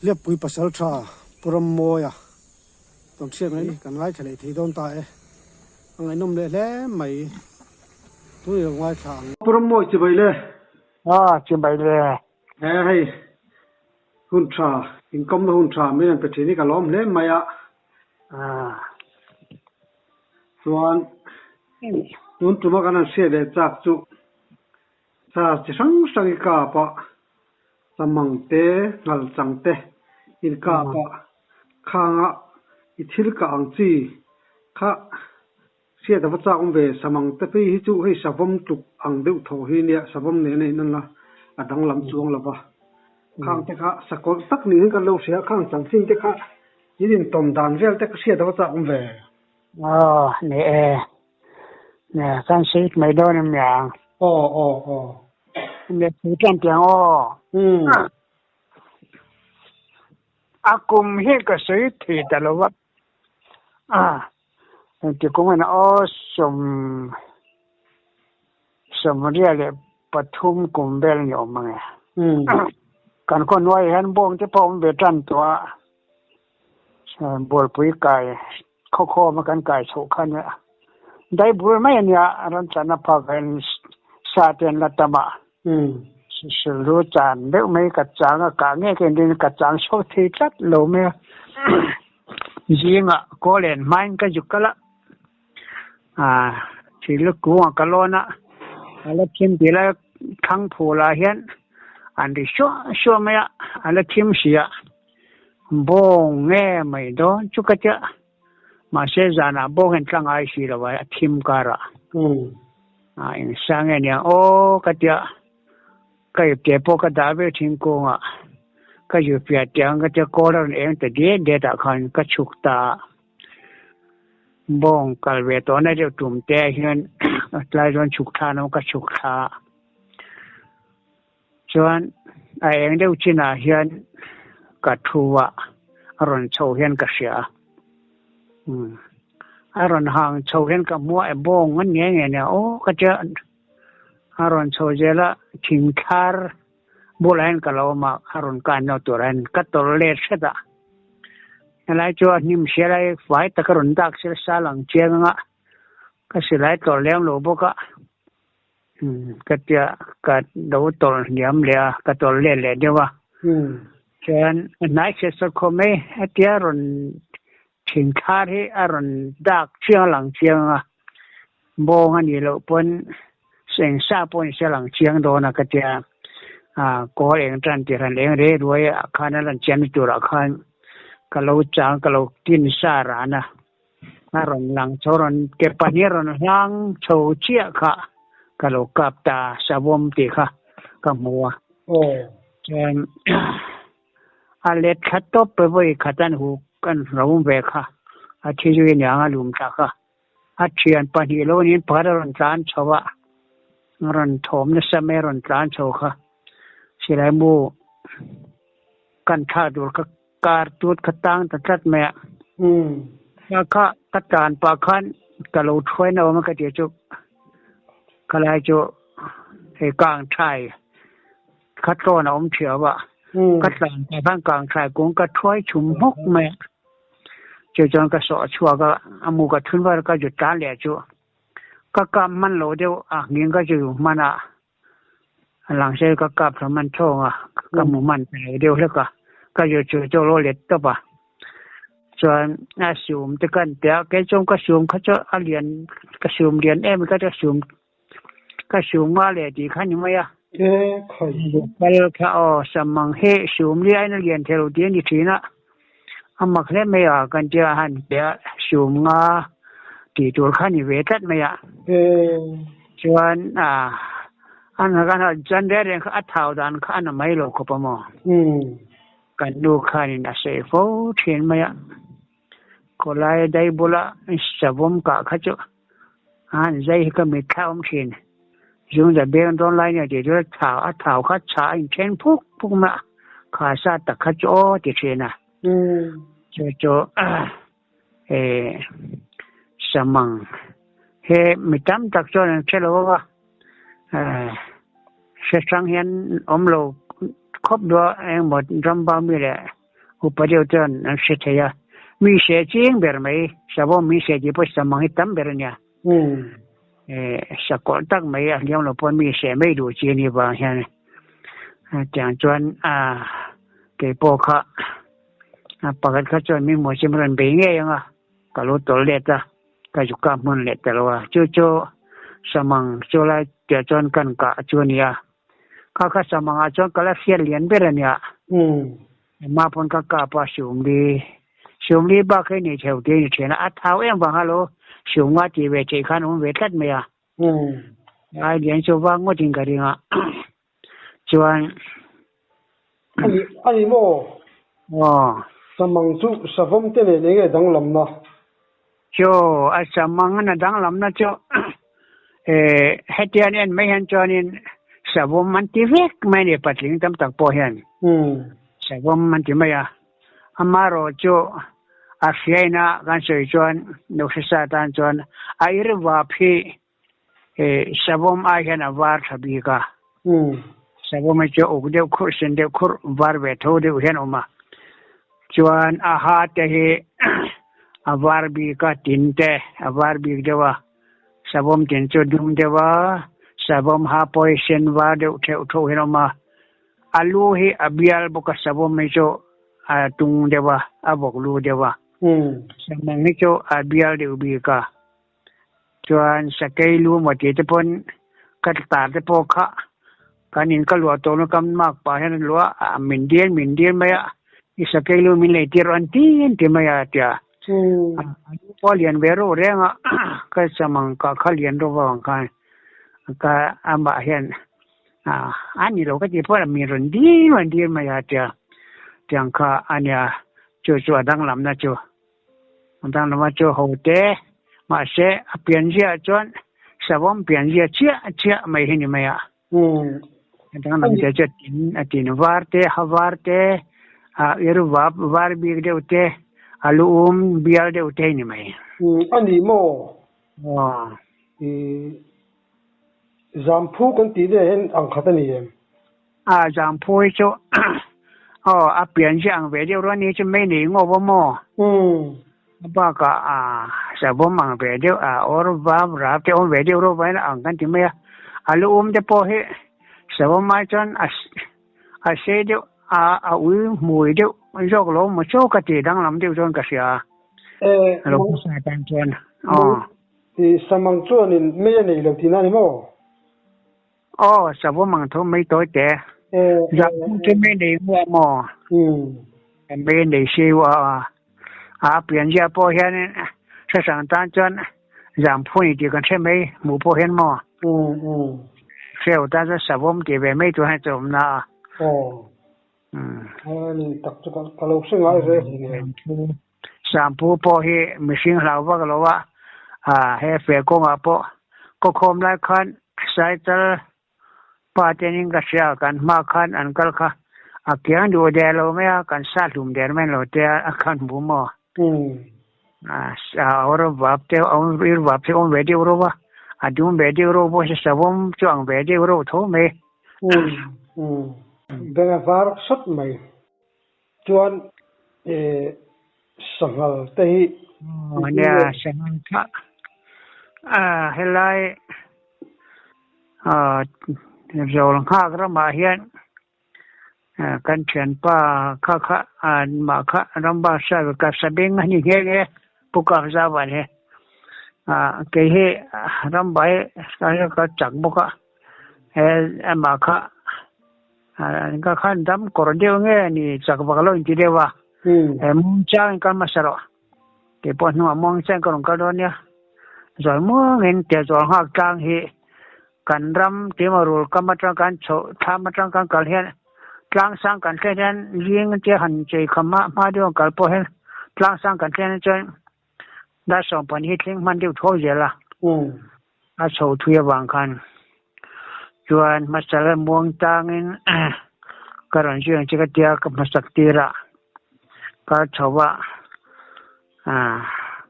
Hliappui Pasaltha Pu Rammawia tawn hriat mai kan ngaithla leh thei dawn ta e. A ngaihnawm leh hle mai. Tun i lo ngaithla ang. Pu Rammawi chibai le. A, chibai le. He hei hun tha, inkawmna hun tha min rawn pe thin hi ka lawm hle mai a. Chuan tun tuma kan han hriat leh chak chu Sa chi hrang hrang i kap a, samang te, nghal chang te in kap a, khanga i thil kah ang chi kha hriat a va chak awm ve, samang te phei hi chu hei savawm tluk ang deuh tho hi nia, savawm nen a inang a, a danglam chuang lo va, khang te kha sakawlh tak niin kan lo hria, khang chanchin te kha in intawm dan vel te kha hriat a va chak awm ve. Aw, ni e. Nè, kan sawi mai dawn em niang? Aw, aw, aw. Nè, sawi tan tiang aw. Umm. A kum hi ka sawi thei ta lo va. A, engti kum ena aw sawm sawmriat leh pathum kum vel ni awm ang e. Umm. Kan khaw hnuaiah hian bawng te pawh a awm ve tan tawh a. Bualpui kai Khawkhawma kan kai chhoh kha nia. Daibur mai a nia, ram channa phak hian sa te an la tam a. Sulhu chan deuh mai ka chang a, kah ngei ka inrin ka chang chho thei tlat lo mai a. Zingah kawl en hmain ka zuk kal a, thil kungah ka lawn a, a la thim tih lai thlang phulah hian an ri suah suah mai a, a la thim si a. Bawng nge mai dawn chu ka tia. Mahse zanah bawng hian tlang ai si lo a, a thim karah. A engsa nge niang aw ka tia. Ka ipte pawh ka dah ve thingkungah. Ka zu piah tiang ka tia kawl a rawn eng ta diat diat ah khan ka chhuk ta a. Bawng kal ve tawh na deuh tum te ah hian tlai dawn chhuk thla an awm ka chhuk thla a. Chuan a eng deuh chinah hian ka thu a, a rawn chho hian ka hria a. Umm a rawn hang chho hian ka hmu a, e bawng a ni nge nia aw ka tia. A rawn chho zel a, thing thlar bulah hian ka lo awm a, a rawn kan lo turah hian ka tawlh let hret a. Helai chu a hnim hria lai fai tak a rawn dak sel sal ang chiang ang a, ka silai tawlh lem lo bawk a. Ka tia ka lo tawlh hniam leh a, ka tawlh let leh deuh a. Chuan hnai chhiat sawt khawp mai a tia rawn thing thlar hi a rawn dak chiang a lang chiang a, bawng a nih loh pawn eng sa pawh ni se a lang chiang dawn a ka tia kawl eng tan tih hran eng rei ruai ah khan a lan chian turah khan ka lo chang ka lo tin sa ran a. A rawn lang chho rawn ke pahnih a rawn hlang chho chiah kha ka lo kap ta savawm tih kha ka hmu a. Chuan a let thla tawp pe vawi khat an hu kan ro ve kha a thi zui aniang a lum thla kha a thian pahnih lo niin pakhat a rawn tlan chho a a rawn thawm nasa mai a rawn tlan chho kha silai mu kan thla tur kha Kar tut ka tang ta tlat mai a. Kha kha ka tan pah khan ka lo thuai na awm a ka ti chu khalai chu hei kang thai kha tlawn a awm thiau a. Ka tlan pah khan kang thai kung ka thuai chhum hmawk mai a. Chu chuan ka sawh chhuak a, a mu ka thun var ka zu tan leh chu ka kap hman lo deuh a nghing ka zu hman a. A lang se ka kap tha man thawng a, ka hmu hman ta lo deuh hlek a, ka zir chu chu lo let tawp a. Chuan a sum te kan ti a, kei chuan ka sum kha chu a lian ka sum lian em ka ka sum ka sum nga leh tih kha ni mai a. Kal kha aw sam ang hi sum li aiin a lian thei lo tih a ni thin a, a mak hle mai a kan tia han ti a sum nga tih tur kha ni ve tlat mai a. Chuan an han chan reng reng kha a thau dan kha a na mai lo khawp a maw? Kan nu khanin a sawi fo thin mai a, khawlai dai bula savawm kah kha chu a han zai hi ka mitthla awm thin. Zungza beng dawn lai nia tih chu thau a thau kha chhah a inthen phuk phuk mai a, kha sa tak kha chu aw ti thin a. Chu chu Samang he mi tam tak chuan an hre lo a, hre hrang hian awm lo khawp duh a, engemaw ram bang mi leh. Upa deuh chuan an hre thei a, mi hre ching ber mai, savawm min hre tih pawh samang hi tam ber a nia. Sakawlh tak mai a hliam lo pawn mi hre mai duh chi a nih vang hian tiang chuan kei pawh kha pakhat kha chuan min hmuh chim rawn bei ngei ang a, ka lo tawlh let a, ka zu kah hmun leh ta lo a, chu chu samang chu lai tia chuan kan kah chu a ni a. Kha kha samangah chuan ka la hriat lian ber a nia. Engmah pawn ka kap a, Siumli, Siumli bak hi ni theu tih a ni thin a, a thau em vang a lo Siumnga tih ve theih khan awm ve tlat mai a. Ai lian chu vang ngawtin ka ring a, chuan. Ani, ani maw? Aw. Samang chu savawm te nen enge danglamna? Chu, a samang na danglamna chu hetian en mai hian chuanin savawm an ti vek mai a ni, patling tam tak pawh hian savawm an ti mai a. Amaherawh chu a hriaina kan sawi chuan Nohrisa tan chuan a irvap hi Savawm ai hian a var tha bik a, savawm hi chu uk deuh khurh, sen deuh khurh, var ve tho deuh hian a awm a. Chuan a ha te hi a var bik a, tin te a var bik deuh a, savawm tin chu dum deuh a, savawm ha pawh hi sen var deuh theuh theuh hian a awm a. A lu hi a bial bawk a, savawm hi chu a tung deuh a, a vawk lu deuh a. Savawm hi chu a bial deuh bik a. Chuan sakei lu maw tih te pawn ka tar te pawh kha kan in ka luah tawh na kam mak pah hian a luah a min dil min dil mai a i sakei lu min lei tir rawh an ti an ti mai a tia a lu pawh a lian ve reuh reng a ka samang kah kha lian reuh vang khan ka amah hian a ni lo ka tih pawh min rawn dil rawn dil mai a tia tiang kha a nia chu chu a danglamna chu. Dang lama chu ho te, mahse a pianziah chuan savawm pianzia chiah chiah mai hi ni mai a. Dang lam te chu tin a tin var te, ha var te, a ir vap var bik deuh te, a lu um bial deuh te hi ni mai. A ni maw? Aw. I Zamphu kan tih ve hian ang khat a ni em? A Zamphu hi chu aw a pian ziah ang ve deuh rual ni chu mei nei ngawp a maw? A bakah a savawm ang ve deuh a awr vap rap te awm ve deuh rual vain a ang kan ti mai a. A lu um te pawh hi savawm ai chuan a a sei deuh a a ui hmui deuh zawk lo maw chu ka ti danglam deuh chuan ka hria a. Lo hmasa tan chuan aw. I samang chuanin mei a nei lo tihna a ni maw? Aw, savawm ang tho mai tawi teh. Zahpum chu mei nei ngua maw? Mei nei si u a. A pianzia pawh hian hrasang tan chuan zamphu ni tih kan hre mai hmuh pawh hian maw? Hreu tan chuan savawm tih ve mai tur hian chu awm na a. Aw. A ni tak chu ka lo hre ngai ve hle nen. Sampu pawh hi mihring hlau vak lo a, he feh kawngah pawh kawkhawm lai khan Saital pa tenin ka hria kan hma khan an kal kha a kiang duh der lo mai a, kan sat hlum der mai lo te a khan hmu maw? A awr vap te ir vap te awm ve deuh reuh a, a dum ve deuh reuh pawh hi savawm chu ang ve deuh reuh tho mai. Beng a var sawt mai. Chuan eh sanghal te hi Aw nia sanghal kha ah helai ah zawl nghak ramah hian kan thianpa kha kha mah kha ramba sa ka sabeng a ni nghe nghe Pu Kafzavan hi ah kei hi ramba hi ka chak bawk a he amah kha Ka khan dam kawr deuh nge ni chak vak lo inti deuh a. He muangchang in kal hmasa rawh. Kei pawh hnungah muangchang in ka rawn kal dawn nia. Zawi muangin tia zawl nghak tlang hi kan ram tima rul kam atang kan chhoh thlam atang kan kal hian tlang sang kan thlen hian zing tia han chei kham a hma deuh an kal pawh hian tlang sang kan thlen chuan dar 12 hi thleng hman deuh tho zel a. A chho thui avang khan chuan hmasa la muang tangin ka rawn zui ang che ka tia ka hmasak tir a, ka chho a,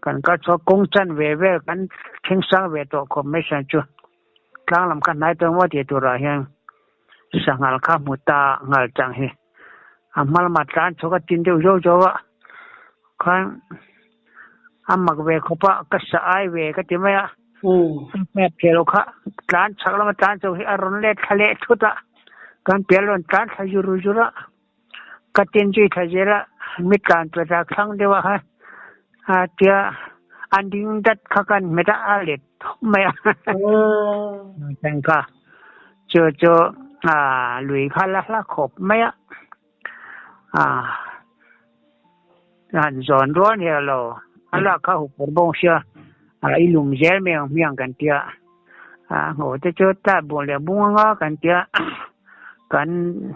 kan kal chho a kawng chan ve vel kan thleng sang ve tawh khawp mai hran chu tlang lam kha hnai tawng maw tih turah hian sanghal kha hmu ta nghal chang hi. A hma lamah tlan chho ka tin deuh zauh zauh a khan a mak ve khawp a ka sa ai ve ka ti mai a a hriat loh kha tlan chhak lama tlan chho hi a rawn let thla leh thut a kan piah rawn tlan thla zur zur a ka tin zui thla zel a mi tlan pe ta thlang deuh a khan a tia a ding dat kha kan hmet a a let thawp mai a kha chu chu lui kha la hla khawp mai a han zawn rual ni lo a lak kha hup pawr bawng sia i lum zel mai ang hmiang kan tia a ngaw te chu tlat bawng leh bung anga kan tia kan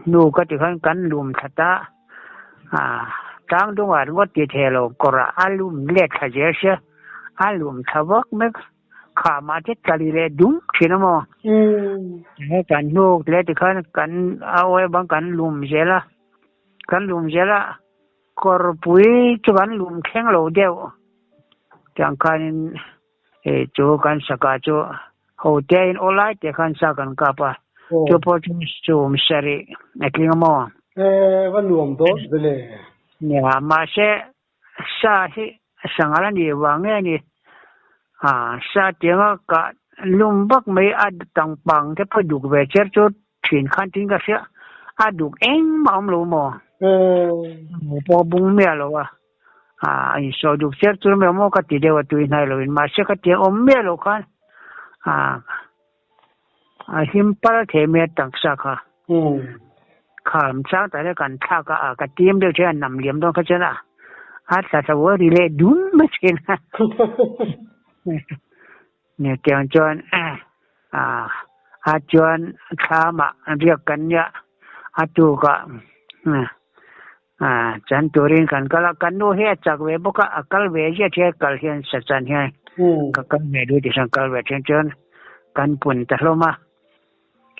hnu ka ti khan kan lum that a tlang dungah ringawt ti thei lo kawrah a lum let thla zel sia a lum tha vak mek. Khama te tali leh dum thin a maw? He kan hnuk leh tikhan kan a awi bang kan lum zel a, kan lum zel a, kawrpui chu kan lum thleng lo deuh. Tiang khanin hei chu kan saka chu ho te in aw lai te khan sa kan kap a, chu pawh chu chum sarih a tling a maw? E va nuam dawn vele. Nia, mahse Sa hi sangal a nih vang nge ni? A, sa tianga kah lum vak mai a tangpang te pawh duk ve cher chu thin khan tin ka hria, a duk engmah awm lo maw? Mu pawh bung miah lo a, a insawi duk cher chu mai maw ka ti deuh a tui hnai loin mahse ka tiang awm miah lo khan a A him pal thei mai a taksa kha. Kham chang tak hian kan thlak a, ka tim deuh thin a, nam liam dawn kha chuan a a tla tla uar ri leh dum mai thin a. Ni tiang chuan a a chuan thlamah riak kan nia a tukah A chan turin kan kal a, kan nu hi a chak ve bawk a, a kal ve ziah thin a, kal hian sa chan hian ka kal ve duh tih hran kal ve thin chuan kan pun ta hlawm a,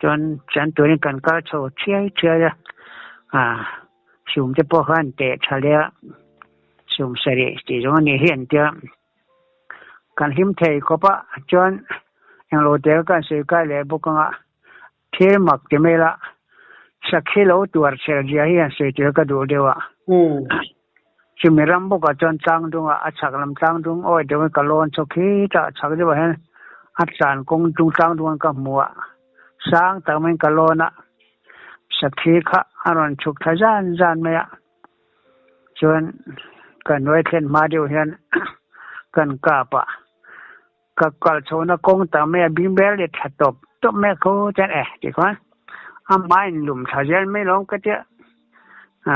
chuan chan turin kan kal chho thiai thiai a, a sum te pawh khan teh tha leh a, sum sarih tih zawng a nih hi an tia, kan hlim thei khawp a, chuan englo te kan sawi kai leh bawk ang a. Thil mak ti mai la, sakhi lo tuar chher zia hi han sawi tir ka duh deuh a. Chumi ram bawkah chuan tlang dungah a chhak lam tlang dung awi deuhin ka lawn chho khi ta a chhak deuhah hian a tlan kawng chung tlang dungah ka hmu a, sang tak maiin ka lawn a, sakhi kha a rawn chhuk thla zan zan mai a. Chuan ka hnuai thlen hma deuh hian kan kap a. Ka kal chhohna kawng tak mai a bing ber leh thla tawp tawp mai a kho chuan e tih khan a hma in lum thla zel mai lo ka tia a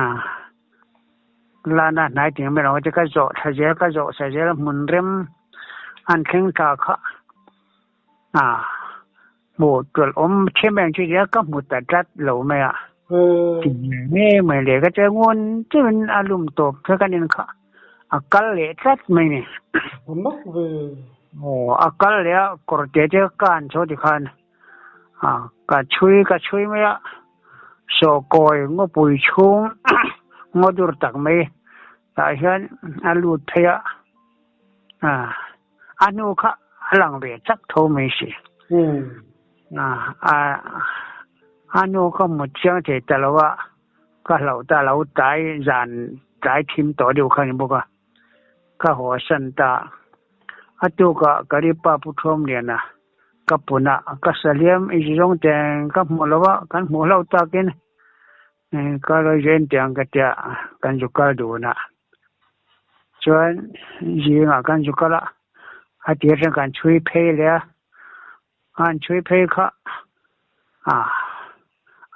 lana hnai ting mai lo ka tia ka zawh thla zel ka zawh thla zel a hmun rem an thleng thla kha a hmuh tawlh awm thiam em chu tia ka hmu ta tlat lo mai a ti nge mai le ka tia ngun deuhin a lum tawp kha kan in kha a kal leh tlat mai ni. Aw a kal leh a kawr te te ka han chho tikhan a ka chhui ka chhui mai a sawhkawi ngawpui chhung ngaw dur tak mai tah hian a lut phei a a. A hnu kha a lang ve chak tho mai si. A a hnu ka mut chiang thei ta lo a, ka hlauh ta lo tlai zan tlai thim tawh deuh kha ni bawk a, ka haw san ta. A tukah ka ripa Pu Thuamliana ka pun a, ka saliam i zawng teng ka hmuh lo a, kan hmuh hlauh takin ka lo zen tiang ka tia kan zu kal dun a. Chuan zingah kan zu kal a, a tir chuan kan chhui phei leh a, an chhui phei kha a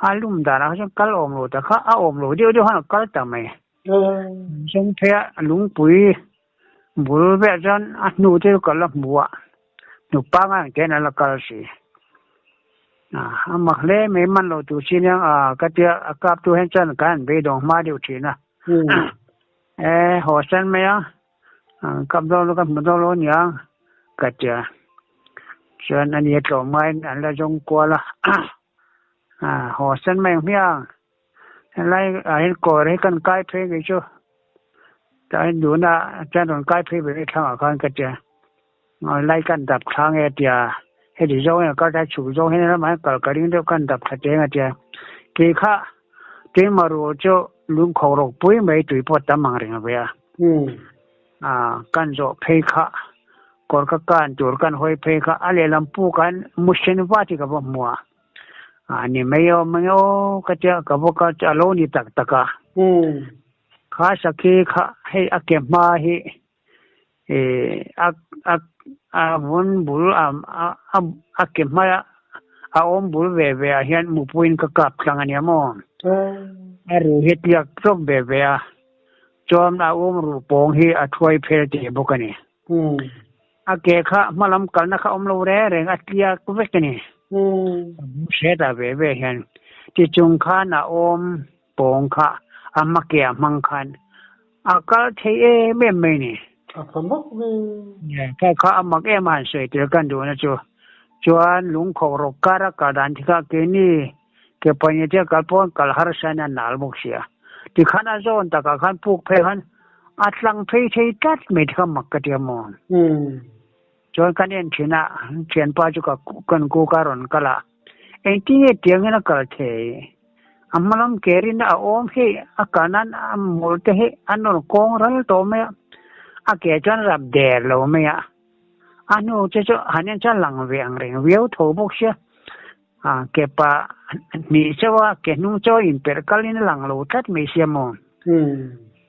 a lum danah kha chuan kal awm lo ta kha a awm lo deuh deuh khan a kal ta mai. Zawng phei a lungpui bul velah chuan a hnu te chu ka la hmu a, hnu pangai ang te hian an la kal si. A mak hle mai man lo tur chi nia ka tia a kap tu hian chuan kan han beidawng hma deuh thin a. E haw san mai a, kap dawn lo ka hmu dawn lo ania ka ti a. Chuan ani a tlawm ngaiin an la zawng kual a, haw san mai ang hmiang. Helai ah hian kawr hi kan kai phei ngei chu, tah hian duhna chuan rawn kai phei ve mai thlangah khan ka ti a. Lai kan dap thla nge a ti a, heti zawng hian kal ta chhuk zawng hian ramah hian kal ka ring deuh kan dap thla teng a ti a. Kei kha keimah ruh chu. Lung kho rawk pui mai tui pawh tam ang reng ve a. A kan zawh phei kha kawr ka kan tur kan hawi phei kha a lehlam puk an musen va chi ka va hmu a. A ni mai aw mai aw ka tia ka va kal chu a lo ni tak tak a. Kha sakhi kha hei a ke hma hi a a a vun bul a a a ke hmaia a awm bul ve ve ah hian mupuiin ka kap tlang a nia maw? A ru hi tliak tawp ve ve a, chuan a awm ru pawng hi a thuai phel teh bawk a ni. A ke kha hmalam kalna kha awm lo reng reng a tliak vek a ni. A bu hret ah ve ve hian tichung khan a awm pawng kha a hma ke ah hmang khan A kal thei em em mai ni. A tha mak ve. Kha kha a mak em a han sawi tel kan duhna chu. Chuan lungkhawk rawk kar a kal dan thikah keini ke pahnih te kal pawn kal harsa in a nal bawk sia. Tikhan a zawn takah khan puk phei khan a tlang phei thei tlat mai tikha mak ka ti a maw. Chuan kan en thin a, thianpa chu ka kan kuk a rawn kal a, engtin nge tiangin a kal thei? A hma lam ke rin a awm hi a kal nan a mul te hi a nawr kawng ral tawh mai a, a ke chuan rap der lo mai a, a hnu te chu han en chuan lang ve ang reng viau tho bawk sia, a ke pa hnih chauh a ke hnung chauh a inperh kalin a lang lo tlat mai sia maw?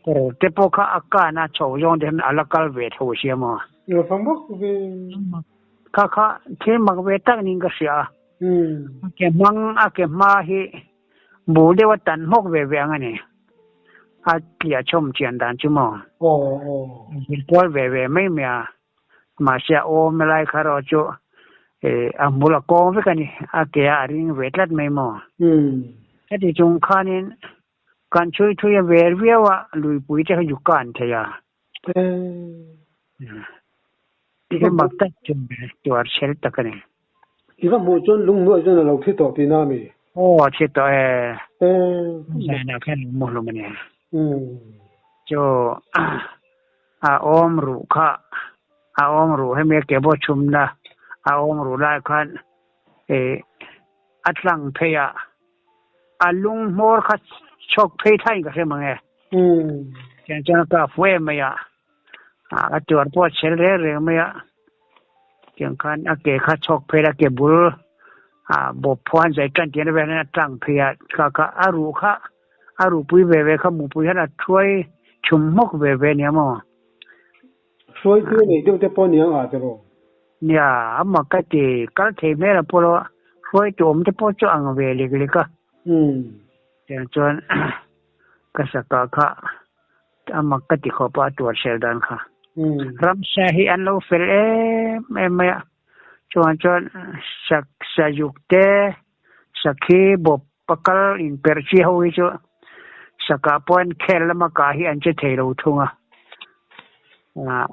Kawr te pawh kha a kan a chho zawng te hian a la kal ve tho sia maw? Lo fa mak ve. Kha kha thil mak ve tak niin ka hria a. A ke hmang a ke hma hi bu deuh a tan hmawk ve ve ang a ni. A tliah chhawm chian dan chu maw? Aw aw. Zir kual ve ve mai mai a. Mahse a awm lai kha erawh chu a hmul a kawng vek a ni. A ke a ring ve tlat mai maw? Heti chung khanin Kan chhui thui a ver viau a, luipui te kha ju kan thei a. Thil mak tak chu tuar chhel tak a ni. I va hmuh chuan lung hnuai chuan a lo thi tawh tihna a mi? Aw, a thi tawh e. Zanah khan lung muhlum a ni. Chu a awm ruh kha, a awm ruh hemi a ke bawh chhumna a awm ruh lai khan a tlang phei a. A lung hmawr kha chhawk phei thlain ka hre mang e. Tiang chuan ka fu em mai a, a tuar pawh a chhel reng reng mai a. Tiang khan a ke kha chhawk phei la, ke bul bawp phuan zai tan tiang vel hian a tlang phei a, kha kha a ruh kha a ruhpui ve ve kha mupui hian a thuai chhum hmawk ve ve nia maw. Hruaitu a neih deuh te pawh aniang ah te rawh. Nia, a mak ka ti, kal thei hmel a pawh lo a, hruaitu awm te pawh chu ang ve lek lek a. Tiang chuan ka saka kha a mak ka ti khawp a, a tuar sel dan kha. Ramsa hi an lo fel em em mai a, chuan chuan sak sayuk te, sakhi bawp pakal inperh chi ho hi chu sakah pawh an khel lama kah hi an che thei lo thung a.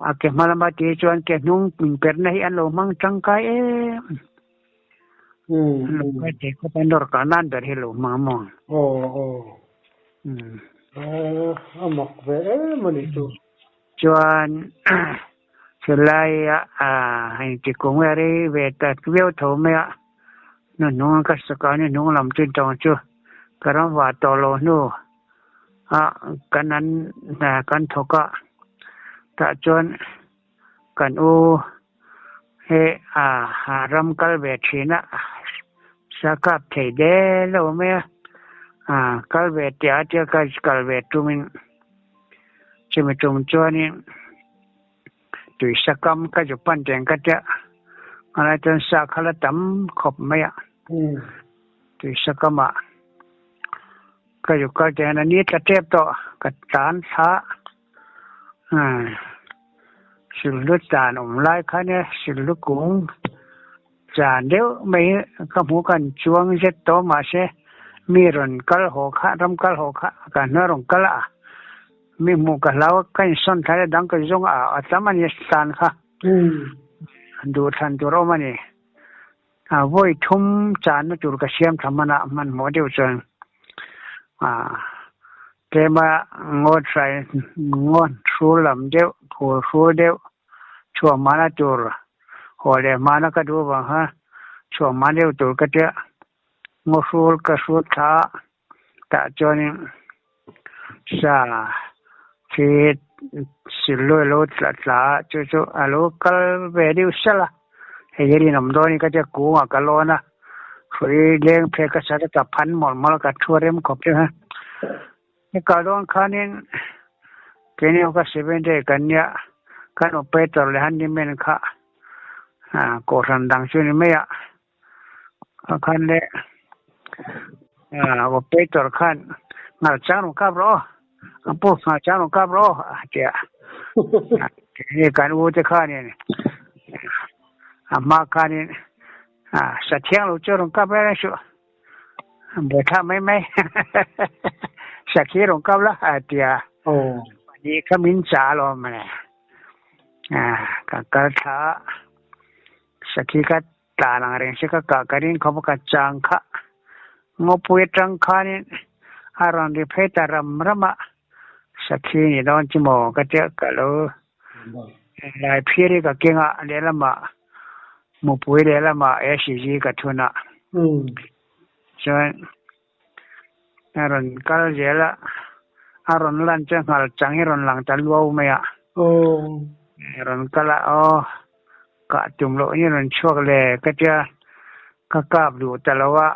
A ke hma lama tih chuan ke hnung inperhna hi an lo hmang tangkai em. An lo kai thei khawp a, nawr kah nan ber hi a lo hmang a maw? Aw aw. A mak ve em a nih chu. Chuan Chulai ah engti kawng nge rei ve ta viau tho mai a, hnuhnung ka saka hnuhnung lam chu tawng chu ka ram vah tawh lo hnu a kan an hna kan thawk a, tah chuan kan u he a ram kal ve thin a, sa kap thei del lo mai a, kal ve teh a tia ka kal ve tumin. Chumi tum chuanin tuisa kam ka zu pan teng ka tia alai chuan sa kha la tam khawp mai a tuisa kamah ka zu kal teng hian a ni tla tep tawh ka tlan thla sulhlu tan awm lai kha nia sulhlu kung chan deuh mai ka hmu kan chuang zet tawh mahse mi rawn kal haw kha ram kal haw kha ka hnuai rawn kal a mi hmuh ka hlau a ka insawn thlai a dang ka zawng a a tam a ni tan kha duh thlan tur a awm a ni a vawi thum channa tur ka siam tha hman a hmanhmawh deuh chuan a tlema ngaw hrai ngaw hrul lam deuh phul hrul deuh chhuah hmana tur haw leh hmana ka duh avang kha chhuah hma deuh tur ka tia ngaw hrul ka hrut thla a tah chuanin. Sa khi silui a lo tla tla a, chu chu a lo kal ve deuh sel a, hei hi rinawm dawn in ka tia kungah ka lawn a, hrui leng phei ka sat a ka phan mawlh mawlh a ka thu a rem khawp deuh a, ka kal dawn khanin keini ho kha seven day kan nia kan operator leh handyman kha kohhran dang chu ni mai a. Khan le operator khan ngal chang rong kap ro apu ngal chang rong kap ro a tia ni kan u te khanin a hma khanin sa thiang lo chu rong kap reng reng suh buai thlak mai mai sakhi rong kap la a tia ni kha min cha alawm mawle ka kal thla a. Sakhi ka tlan ang reng se ka kah ka ring khawp a ka chang kha ngawpui atang khanin a rawn ri phei ta ram ram a, sakhi ni dawn chu maw ka tia ka lo lai phir hi ka keng a lehlamah mupui lehlamah ACG ka thun a chuan a rawn kal zel a, a rawn lan chuan nghal chang hi a rawn lang ta luau mai a, a rawn kal a aw kah tum loh in a rawn chhuak le ka tia ka kap duh ta lo a,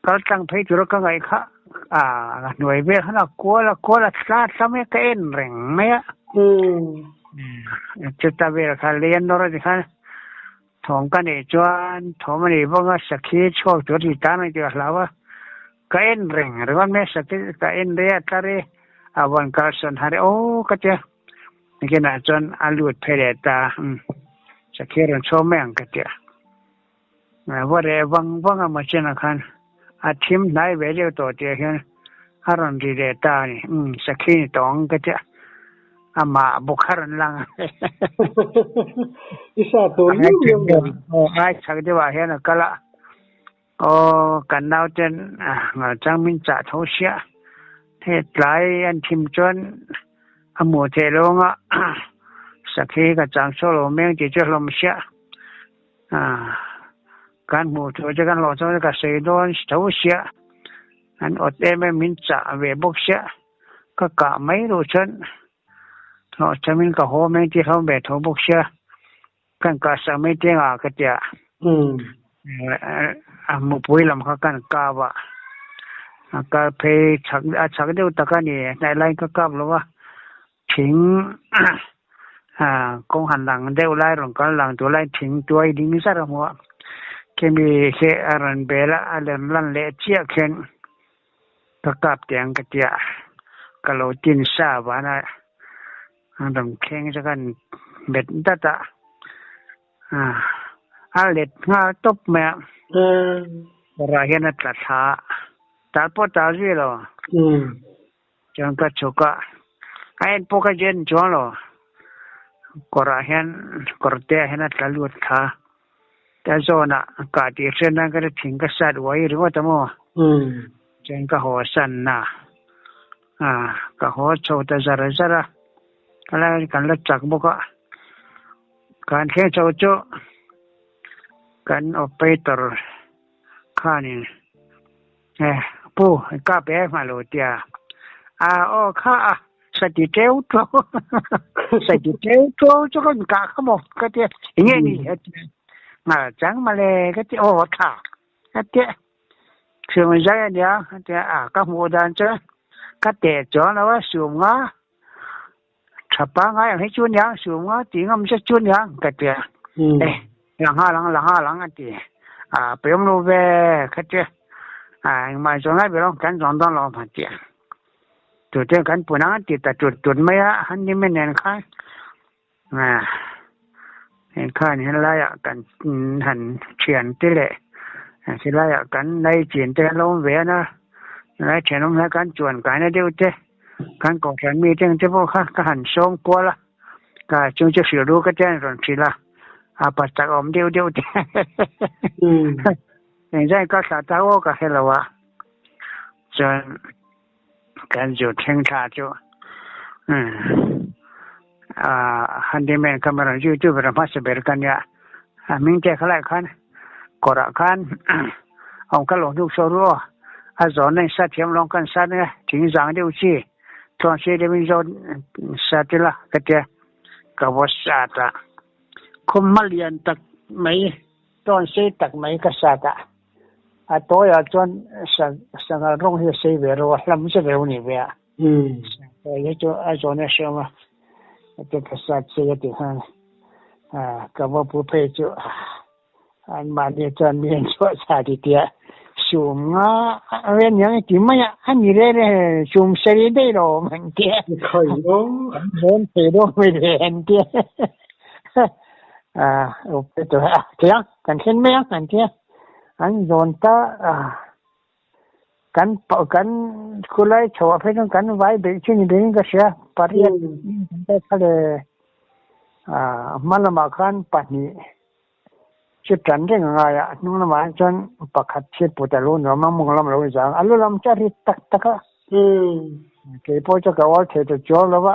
kal tlang phei tura ka ngaih kha a hnuai vel khan a kual a kual a tla tla mai a ka en reng mai a, chuta vel kha lei a nawr a ti khan. Thawm ka neih chuan thawm a nih vang a, sakhi chhuak tur ti tan ang tih ka hlau a, ka en reng ringawt mai a, sakhi ka en rei a tlar i a vawn kalsawn har i aw ka tia, nakinah chuan a lut phei leh ta umm sakhi a rawn chhuak mai ang ka tia, va reh vang vang a machine ah khan a thim hnai ve deuh tawh tih ah hian a rawn ri leh ta a ni umm sakhi ni tawh ang ka tia. Amah bawk kha rawn lang a. I sa tur liu liu mai. Aw ai chhak deuh ah hian a kal a. Aw kan nauten ngalchang min chah tho sia. Hei tlai an thim chuan a hmuh theih lo anga sakhi ka chang saw lo meng tih chu a hlawm sia. Kan hmuh thu chu kan hlawh chuan ka sawi dawn tho sia. An awt em em min chah ve bawk sia. Ka kah mai loh chuan hlawhchhamin ka haw mai tih hlawm ve tho bawk sia, kan kah sak mai te ngah ka tia. A mupui lam kha kan kap a, a kal phei chhak a chhak deuh tak a ni, hnaih laiin ka kap lo va, thing kawng han lang deuh lai rawn kal lang tur laiin thing tuai ding zar a hmu a, khemi hi a rawn bel a, a rawn lan leh chiah khian. Ka kap teh ang ka tia, ka lo tin sa van a, an rawn thleng chu kan bet dat a, a let nghal tawp mai a, kawrah hian a tla thla a, tal pawh tal zui lo, chuan ka chhuk a, a en pawh ka jen chuang lo, kawrah hian kawr te ah hian a tla lut thla a. Ka zawnah kah tih hriat nan ka thing ka sat uai ringawt a maw? Chuan ka haw san a, ka haw chho ta zar zar a, helai kan la chak bawk a, kan thleng chho chu kan operator khanin e pu ka pe hma lo tia a aw kha a sati teu teu sati teu teu chu kan ka kha maw ka tia enge ni a tia ngal chang male ka tia aw tha a tia siam zai a nia a tia a ka hmuh dan chu ka te chuang lo a siam nga tha pangai ang hi chu nia siam nga ti ngam che chu nia ka tia e la nghal ang la nghal ang a ti a pe awm lo ve ka tia a engmah zawng lai ber awm kan zawng dawn lo a tia Chu chuan kan pun ang a ti ta tut tut mai a, Hanime nen khan heng khan helaiah kan han thian te leh helaiah kan nai chin te an lo awm ve a na, helai thianawm hian kan chuan kaina deuh te, kan kohhran mi te ang te pawh kha ka han sawm kual a, ka chung chu hrilh ru ka tia an rawn hrilh a, a pa chak awm deuh deuh te engzah ka thlah tak aw ka hre lo a. Chuan kan zu thleng thla chu handyman camera youtuber hmasa ber ka nia a hming te khalai khan kawrah khan awm kha lo hnuk saw ru aw A zawn in sa thiam lawng kan sat anga thing zang deuh chi tlawn sei deuh in zawn sat ila ka tia ka va sat a khum hma lian tak mai tlawn sei tak mai ka sat a a tawi ah chuan sanghal rawng hi a sei ve ro a hlam zet reuh a ni ve a tawi hi chu a zawn a hriam a heti ka sat sei a tih khan ka va pu phei chu An mahni chuan mi an chhuah chah ti tia sum nga rian niang i ti mai a, a ni reng reng sum seri daih lo awm an tia. Khai aw. Kan dawn thei dawn mai le an tia. Upe tu a thei ang kan thlen mai ang an tia. An zawn ta kan kan khulai chho ah phei chuan kan vai beih chu ni berin ka hria pariat kan kha le hma lamah khan pahnih Chu tan reng a ngai a, hnung lamah hian chuan pakhat thil put a lo nuam a, mawng lam a lo zang a, lu lam chu a rit tak tak a. Kei pawh chu ka uar thei ta chuang lo va,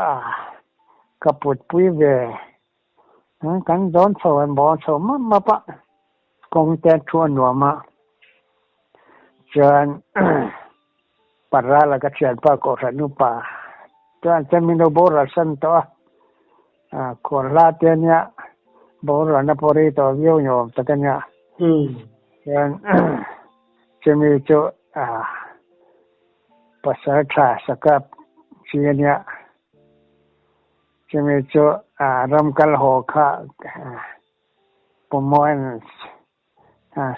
ka put pui ve. Kan zawn chho an bawng chho map map a, kawng te thu a nuam a, chuan Parala ka thianpa Kohhran upa chuan chuan min lo boral san tawh a. Khual hla te ania boral na pawh rei tawh viau ni awm tak ania. Chuan chumi chu pasal tha sakap chi ania. Chumi chu ram kal haw kha pawmawh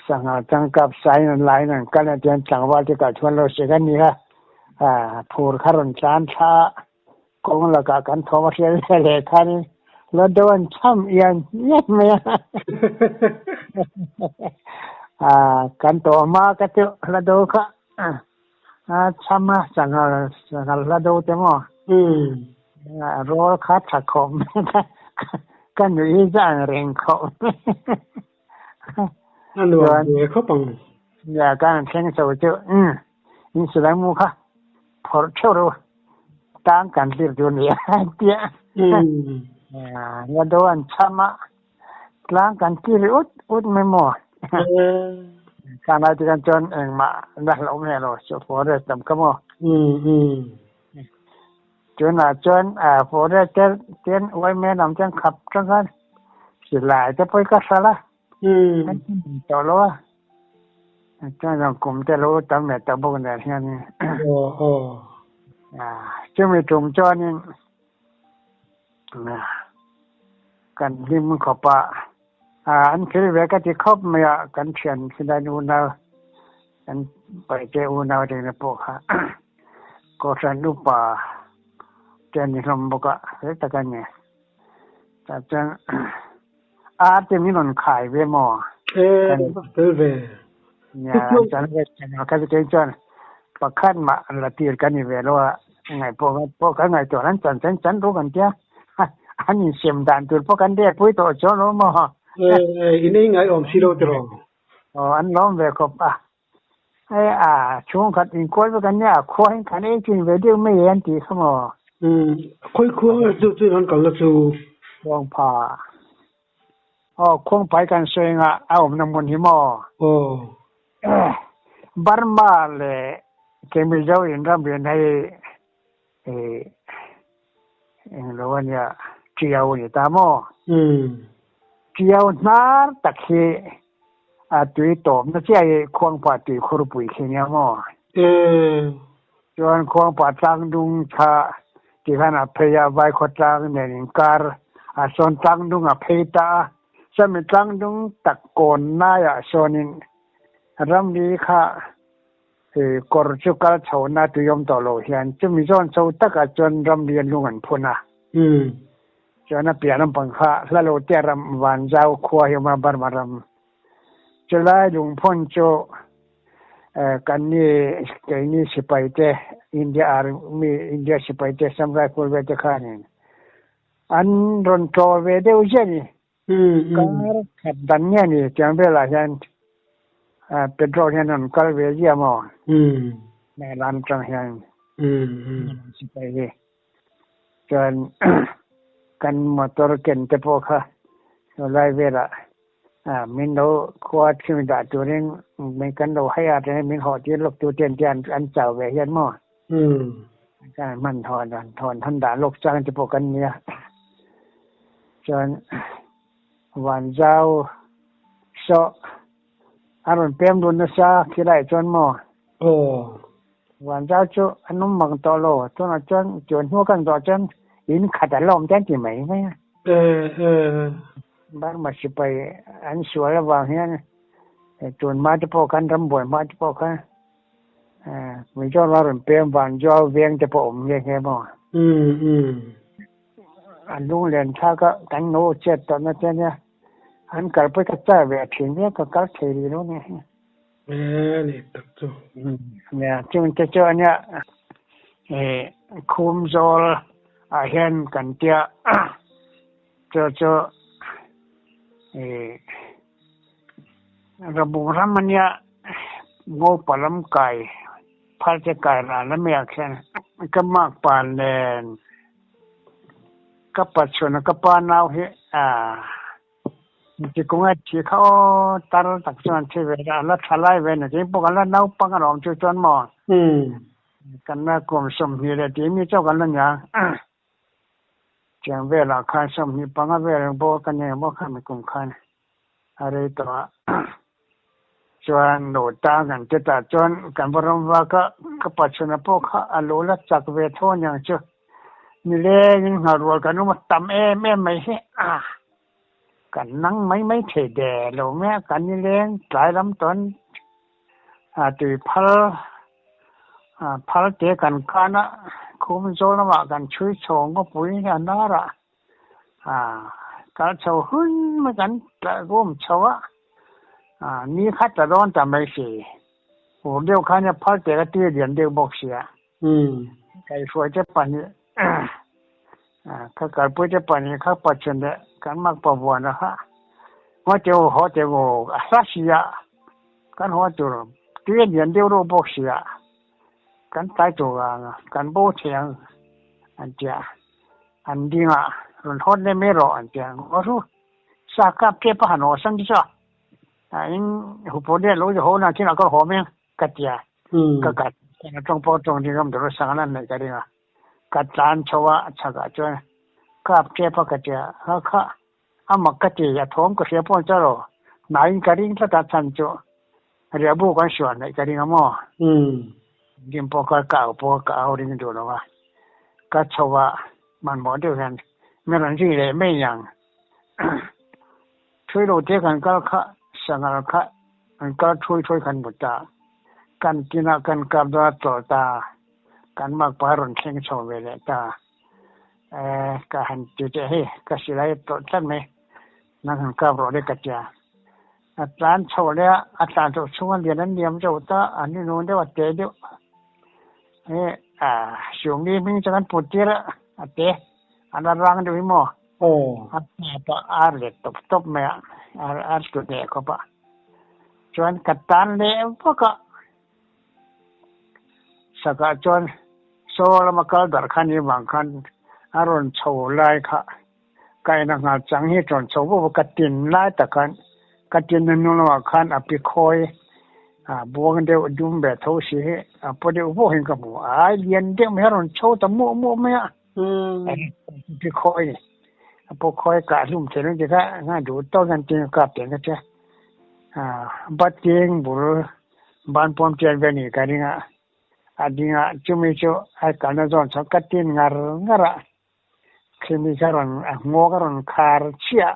Sangha changkap sain an lain an kal a tian tlangval te kal chuan lo sek a ni a, phur kha rawn tlan thla a, kawng lakah kan thawm a hriat ve leh khanin lo deuh an cham ian ian mai a, kan tawh hma ka chu hla do kha a cham a, sangha sangha hla do te maw rawl kha tha khawp mai ka nuih hi chu ang reng khawp mai. A nuam ve khawp ang. Nia ka han thleng chho chu umm in silai mu kha phawrh theuh reuh tang kan hlir tur ni a tia. Nia do an cham a tlang kan ti ri ut ut mai maw. Khang lai te khan chuan engmah la hlauh hmel lo chu forest lam kha maw. Tunah chuan forest te ten yma lam chuan khap tang khan silai te pawh hi ka hralh a, an ti mai tawh lo a, chuan zawng kum te lo tam leh tawh bawk nen hian chumi tum chuanin kan hlim khawp a, an thil ve ka ti khawp mai a, kan thian silai unau Kan paite unau te pawh kha Kohhran upa te an ni hlawm bawk a, fel tak a ni. Tah chuan ar te min rawn khai ve maw? E, fel ve. Nia, chuan ka kei chuan pakhat mah la tir ka ni ve lo a, ngaih pawh pawh kan ngaihtuah an chan chan chan ruk an tia, an insem dan tur pawh kan riat pui tawh chuan lo maw? E, in ei ngaihawm si lo tiraw? Aw an lawm ve khawp a. Hei a chhungkhat inkual vek an nia, khua hi kan ei chin ve deuh mai e an tih kha maw? Umm, khawi khua nge chu chu an kalna chu? Khuangpha. Aw, Khuangphai kan sawi anga a awmna hmun hi maw? Aw. Burma leh Kemizo inramrian hei Englo a nia, Tiau a ni ta maw? Tiau hnar tak hi a tui tawpna chiah hi Khuangpa tui khurpui khi nia maw? Chuan Khuangpa tlangdung kha tikhan a phei a, Vaikhaw tlang nen inkar a sawn tlangdung a phei ta a, sawmi tlangdung tak kawn laiah sawnin ramri kha Kawr chu kal chhohna tui awm tawh loh hian chumi zawn chho takah chuan ram lian lung an phun a. Chuan a piah lampang kha hla lo tia ram Vanzau khua hi a awm a, Burma ram. Chulai lungphun chu kan ni keini sipai te India Army India sipai te Assam Rifle ve te khanin an rawn tlawh ve deuh ziah a ni. Kar khat dan nge ni tiang velah hian petrol hian rawn kal ve ziah maw? Lam tang hian sipai hi chuan kan motor ken te pawh kha lai velah. Min lo khua thil dah turin min kan lo hai a te min haw tir lawk tu ten te an chau ve hian maw. Kan hman thawn thawn han dah lawk chang te pawh kan nia. Chuan Vanzau saw a rawn pem dun nasa khilai chuan maw. Aw. Vanzau chu an awm mang tawh lo. Tunah chuan chuan hnu kan zawh chuan in khat an la awm ten ti mai mai a. Burma sipai an sual avang hian tun hma te pawh khan rambuai hma te pawh khan Mizoram a rawn pem Vanzau veng te pawh awm nghe nghe maw. A lunglen thlak a kan lo chet tawhna te ania an kalpui ka char ve thin viau ka kal thei rih lo nia. E ni tak chu. Nia chung te chu ania Khumzawl ah hian kan tia chu chu Rabung ram ania Ngopa lam kai phal te kai ran lam ah khian ka makpa nen ka pachhun a ka pa nau hi Ti kawng a thi kha aw tar tak chuan thi ve a la tha lai ve ni tin pawh kan la naupang alawm chu chuan maw kan la kum 20 leh tih mi chauh kan la nia tiang velah khan 25 vel bawk ka nei bawk kha mi kum khan a rei tawh a chuan lo tang kan ti tah chuan kan va ram vak a ka pachhuna pawh kha a lo la chak ve tho aniang chu nilengin ngharual kan awm a tam em em mai hi a. Kan nang mai mai thei der lo mai a, kan nileng tlai lam tawn a tui phal phal te kan khan a, khum zawl lamah kan chhui chho ngawpui a nar a, kal chho hun mai kan rum chho a, ni khat ta dawn ta mai si, ur deuh khan a phal te ka tui lian deuh bawk si a. Kaihruai te pahnih ka kalpui te pahnih kha Pathian leh kan makpa vuan a kha ngaw teh u haw teh u a hla si a kan haw tur tui a lian deuh reuh bawk si a kan tlai tur ang kan bo thei ang an ti a an ding a rawn hawt leh mai rawh an ti a ngaw ru sa kap tep a han haw san te chu a in huphurh leh lo haw na chin ah ka haw mai ang. Ka ti a, ka kat a tawng pawh tawng ding ram tur a sang lan nei ka ring a, ka tlan chho a chhakah chuan kap tep a ka ti a, ha kha a mak ka ti a thawm ka hria pawh ni charo hnaiin ka ring tlat a chhan chu riahbu kan suah hnaih ka ring a maw dim pawh ka ka au pawh ka au ring duh lo a, ka chho a hmanhmawh deuh hian min rawn zui leh mai ang. Thui lo te kan kal kha sanghal kha an kal thui thui khan hmu ta. Kan tinah kan kap dawn a tawlh ta. Kan makpa a rawn thleng chho ve leh ta. Eh, ka han ti teh hei, ka silai a tawlh tlat mai. Nang han kap rawh le ka tia. A tlan chho leh a, a tlan chhoh chhunga lian an liam deuh ta, an inung deuh a te deuh. Eh, ah, Siungli hming chu kan put tir a, a te. A la rang deuh hi maw? Aw. A tap a, a let tawp tawp mai a, a tlu leh khawp a. Chuan ka tan leh vak a, sakah chuan saw lama kal darh kha ni vang khan a rawn chho lai kha ka en a, nghal chang hi rawn chho vak vak ka tin lai tak khan ka tin na hnung lamah khan a pi khawi a buang deuh dum ve tho si hi a paw deuh vawk hian ka hmu a, ai lian deuh mai a rawn chho ta muah muah mai a. Pi khawi a pawh khawi kah hlum thei lo ti kha nga duh tawk hian tin kap teh ka tia batting bul ban pawm tian vel ni ka ring a a ding a chumi chu a kalna zawn chho ka tin ngar ngar a khimi kha rawn a nghawk a rawn khar chiah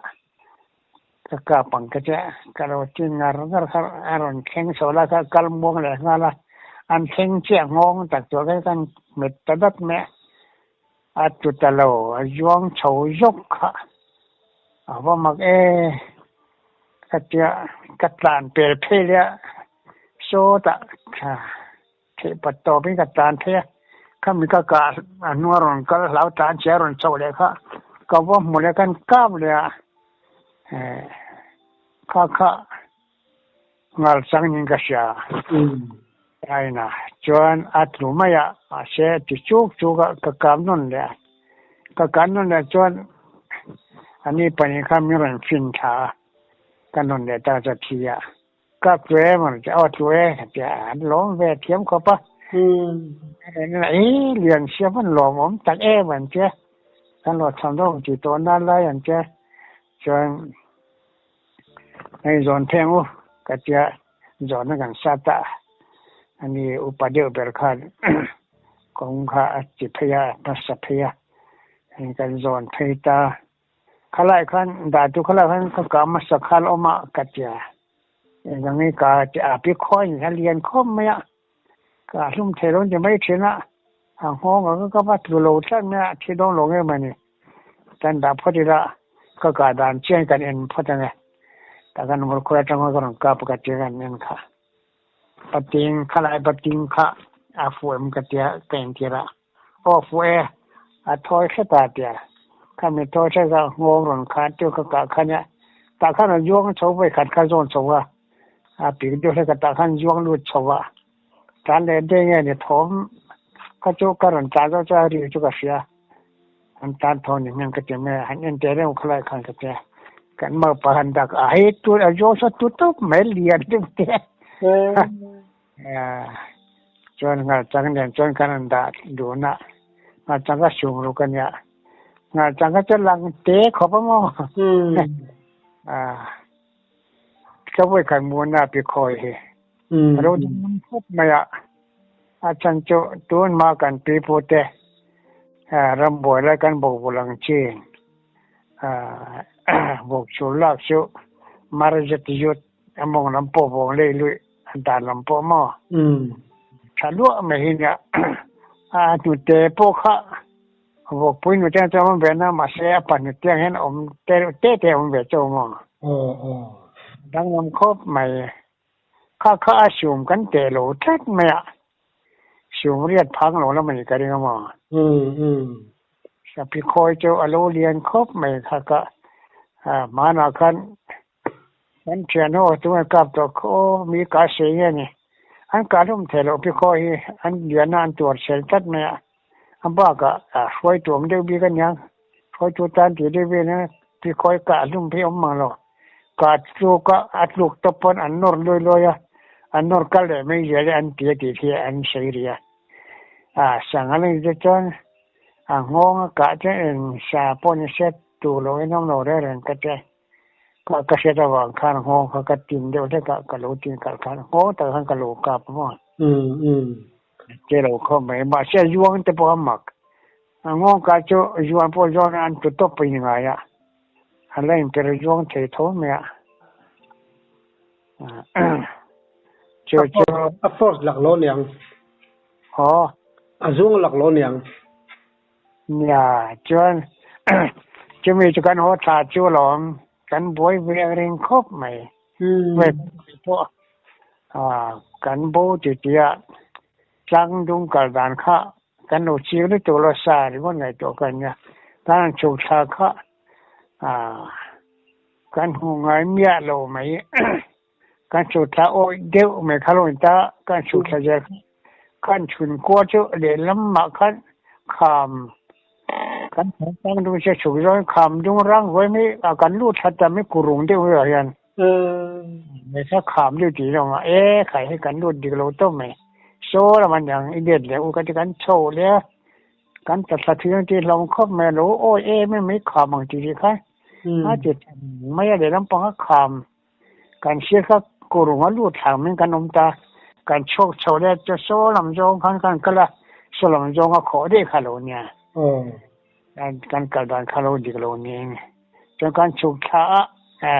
ka kap ang ka tia ka lo tin ngar ngar kha a rawn thleng chho la kha kal muang leh nghal a an thleng chiah nghawng tak tur kha kan hmet ta dat mai a a tu ta lo a zuang chho zawk kha a va mak e ka tia ka tlan pel phei leh a sawtah theih pat tawpin ka tlan phei a, khami ka kah a hnung a rawn kal hlau tlan chhe a rawn chhoh leh kha ka va hmu leh khan kap leh a eh kha kha ngal chang niin ka hria a ina chuan a tlu mai a mahse ti chuk chuk a ka kap nawn leh a ka kap nawn leh chuan ani pahnih kha min rawn fin thla a. Kan rawn leh ta chu a thi a, Ka tlu e maw tia, aw tlu e ka tia, an lawm ve thiam khawp a. Ei lian sia hman lawmawm tak em an tia, kan lo chhan dawn tih tawh nan lai an tia, chuan hei zawn pheng u ka tia, zawhna kan sat a, ani upa deuh ber khan kawng kha a ti phei a, a hmasa phei a, hei kan zawn phei ta. Khalai khan dah tu khalai khan ka kah hmasa khal awm a ka tia. Engvang nge ka ti a pi khawi in a lian khawp mai a. Ka hlum thei lo ti mai thin a. A nghawng a ka va tlu lo tlat mai a thi dawn lo nge mai ni. Kan dah phawt ila ka kah dan chian kan en phawt ang e. Tah khan murkhawi atanga ka rawn kap ka tia kan en kha. Pating khalai pating kha a fuh em ka tia ka entir a. Aw fuh e, a thawi hret a tia. Kha mi thawi hret kha nghawng rawn khan tiu ka kah khan a, tah khan a zuang chho vawi khat kha zawn chho a, a pik deuh hlek a tah khan zuang lut chho a. Tlan leh daih nge ni thawm kha chu ka rawn tlan zawk chu a ri chu ka hria. An tlan thaw ni hmel ka ti mai a, han en teh reuh khalai khan ka tia. Kan maupa han dak a, hei tur a zuang saw tu tawp mai lian deuh te. Chuan nghalchang nen chuan kan rawn dah dun a, nghalchang ka sum ruk a nia, nghalchang kha chu lang te khawp a maw? Ka vawi khat muana pi khawi hi a lo danglam khawp mai a, a chhan chu tun hma kan pipute rambuai lai kan bawkvul ang chin bawkchhur lak chu marjet yut a mawng lam pawh vawng lei luih a dan lam pawh maw tha luah mai hi nia a hnute pawh kha vawkpui hnute ang chuan a awm ve na mahse a pa hnute ang hian a awm te reuh te te a awm ve chauh maw danglam khawp mai kha kha a sum kan teh lo tlat mai a sum riat phang lo la mai ka ring a maw sapi khawi chu a lo lian khawp mai kha ka hmanah khan Kan thian ho chunga kap tawh kha aw mi kah sei nge ni. An kah hlum thei loh pi khaw hi an liana an tuar chhel tlat mai a. A bakah hruaitu awm deuh bik a nia. Hruaitu tan tih deuh vel hian pi khaw hi kah hlum phei awm mang lo. Kah tluk a a tluk tawp pawn an nawr luai luai a, an nawr kal leh mai zel e an ti a tih khi an sawi rih a. A sangha leng te chuan a nghawng a kah chuan eng sa pawh ni se tur lo in awm lo reng reng ka tia. Ka ka hriat avang khan nghawng kha ka tin deuh hlek a, ka lo tin kalh khan nghawng tak khan ka lo kap maw. Che lo khawp mai, mahse a zuang te pawh a mak. A nghawng kah chu zuan pawh zuan an tu tawp in ngai a, a la in per zuang thei tho mai a. Chu chu. A force lak lo niang. Aw. A zuang lak lo niang. Nia, chuan chumi chu kan haw thla chu alawm, kan buai ve ang ring khawp mai. Ve pawh kan bo ti tia tlang dung kal dan kha kan lo ching lutuk lo sa ringawt ngaihtuah ka nia. Kan han chhuk thla kha kan hmu ngai miah lo mai. Kan chhuk thla awih deuh mai kha lo ni ta, kan chhuk thla zel kha. Kan chhun kua chu lehlam mah khan kham kan tang dung se chhuk zawn kham dung rang vawi mai a kan lut thla ta mai kurung deuh velah hian mai kha kham deuh tih zawng a e khai hei kan lut dik lo tawp mai saw lam an ang i let leh u ka ti kan chho leh a kan tla thla thin ang tih hlauh khawp mai a lo awi em em mai kham ang tih tih khan a ti mai a lehlam panga kham Kan hriat kha kurung a lut thlang min kan awm ta. Kan chhuak chho leh chu saw lam zawng khan kan kal a, saw lam zawng a khawh daih kha lo nia. Kan kal dan kha lo dik lo niin. Chuan kan chhuk thla a,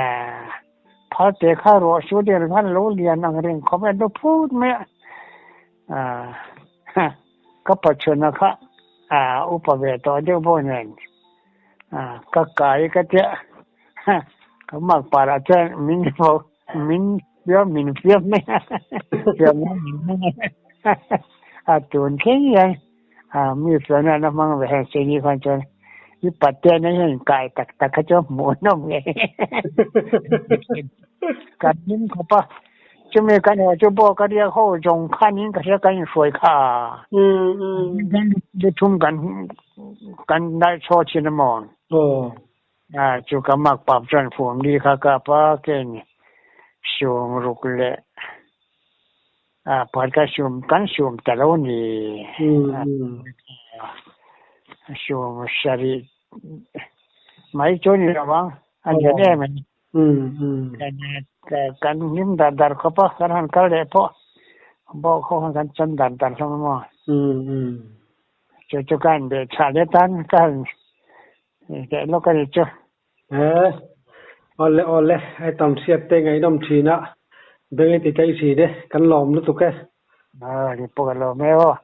phal te kha ruah su der khan lo lian ang reng khawp a, lo phut mai a. Ka pachhuna kha upa ve tawh deuh bawk nen ka kai ka tia. Ka mak parah chuan min min fiam min fiam mai a fiam min hmang a a tun thleng hian a mi fiamna an la hmang ve hian seni khan chuan i patea na hian kai tak tak kha chuan hmuh nawm nge kan hlim khawp a chumi kan haw chu pawh ka riak ho zawng khanin ka hria kan inhruai kha lu thum kan kan daih chhaw thin a maw. A chu ka mak pap chuan fum li kha kap a ken sum ruk leh a pakhat kha sum kan sum ta lo ni sum sarih mai chu ni lo ang a lian em a ni. Kan hlim dar dar khawp a kan han kal leh pawh bawk ho khan kan chan dar dar hlawm a maw. Chu chu ka han beh chhah leh tan ka han teh lawk a ni chu. He, awle awle, hei tam hriat te ngaihnawm thin a, beng i ti tlaih thin e, kan lawm lutuk e. Aw, ni pawh ka lawm e aw.